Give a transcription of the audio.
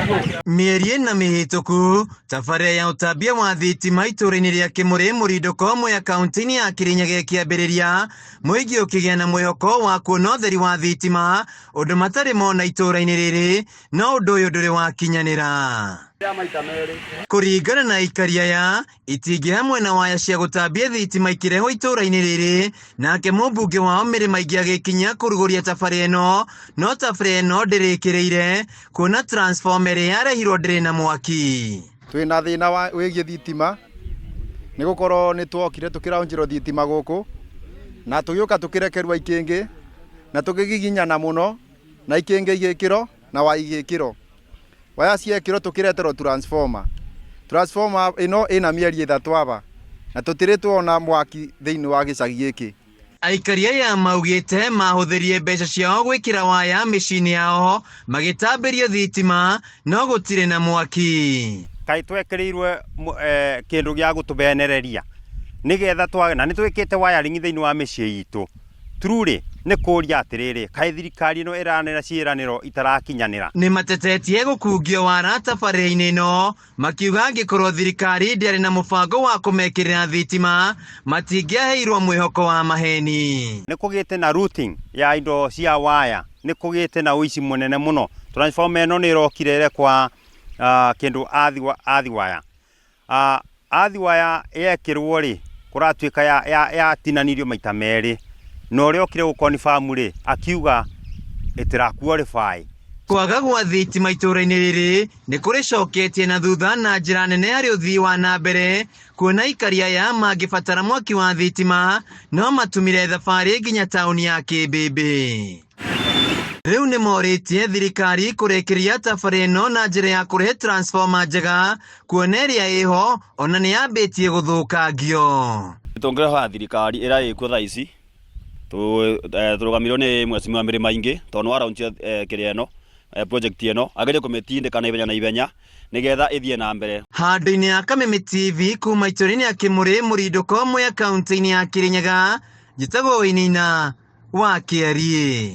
Mĩeri ĩna mĩhĩtũku, tabarĩra ya ũtambia wa thitima itũũra-inĩ rĩa Kĩmũrĩ Mũrindũko Mwea kaunti-inĩ ya Kĩrĩnyaga ĩkĩambĩrĩria, mũingĩ ũkĩgĩa na mwĩhoko wa kuona ũtheri wa thitima, ũndũ matarĩ mona itũũra-inĩ rĩrĩ, no ũndũ ũyũ ndũrĩ wakinyanĩra. Kũringana na aikari aya, itingĩ hamwe na waya cia gũtambia thitima ikĩrehwo itũũra-inĩ rĩrĩ, nake mũmbunge wao Mary Maingi agĩkinya kũrugũria tabarĩra ĩno, no tabarĩra ĩno ndĩrĩkĩrĩire kuona transformer ĩrĩa yarehirwo ndĩrĩ na mwaki. Twĩna thĩna wa wĩgiĩ thitima nĩ gũkorwo nĩ twokire tũkĩraũnjĩrwo thitima gũkũ na tũgĩũka tũkĩrekerwo ikĩngĩ na tũkĩgiginyana mũno na ikĩngĩ igĩkĩrwo na waya igĩkĩrwo. Waya ciekĩrwo tũkĩreterwo transformer. Transformer ĩno ĩna mĩeri ĩthatũ aba na tũtirĩ tuona mwaki thĩinĩ wa gĩcagi gĩkĩ. Aikari aya maugĩte mahũthĩrire mbeca ciao gwĩkĩra waya mĩciĩ-inĩ yao magĩtambĩrio thitima no gũtirĩ na mwaki. Kaĩ twekĩrĩirwo kĩndũ gĩa gũtũbenereria nĩgetha twage na nĩ twĩkĩte wiring thĩinĩ wa mĩciĩ itũ. Truly, nĩ kũũria atĩrĩrĩ, kaĩ thirikari ĩno ĩranĩra ciĩranĩro itarakinyanĩra? Nĩ matetetie gũkungio wara tabarĩra-inĩ ĩno makiuga angĩkorwo thirikari ndĩarĩ na mũbango wa kũmekĩrĩra thitima matingĩaheirwo mwĩhoko wa maheni. Nĩ kũgĩte na routing ya indo cia waya, nĩ kũgĩte na ũici mũnene mũno. Transformer ĩno nĩ ĩrokire ĩrekwa kĩndũ earth wire. Earth wire yekĩrwo rĩ, kũratuĩka yatinanirio maita merĩ, na ũrĩa okire gũ confirm rĩ, akiuga ĩtĩra qualify. Kwaga gwa thitima itũũra-inĩ rĩrĩ nĩ kũrĩcoketie na thutha na njĩra nene harĩ ũthii wa na mbere, kuona aikari aya mangĩbatara mwaki wa thitima no matumire thabarĩ nginya taũni ya Kĩmbĩmbĩ. Rĩu nĩ morĩtie thirikari kũrĩkĩria tabarĩra ĩno na njĩra ya kũrehe transformer njega, kuona ĩrĩa ĩho ona nĩ yambĩtie gũthũkangio. Tũngĩhoya thirikari ĩrĩa ĩkuo thaa ici tũrũgamĩrĩirwo nĩ Mheshimiwa Mary Maingi tondũ nĩ waraunchire kĩrĩa ĩno project ĩno agerie kũmĩtindĩka na ihenya na ihenya nĩgetha ĩthiĩ na mbere. Handũ-inĩ ya Kameme TV kuma itũũra-inĩ ya Kĩmũrĩ Mũrindũko Mwea kaunti-inĩ ya Kĩrĩnyaga, njĩtagwo Wainaina wa Kĩariĩ.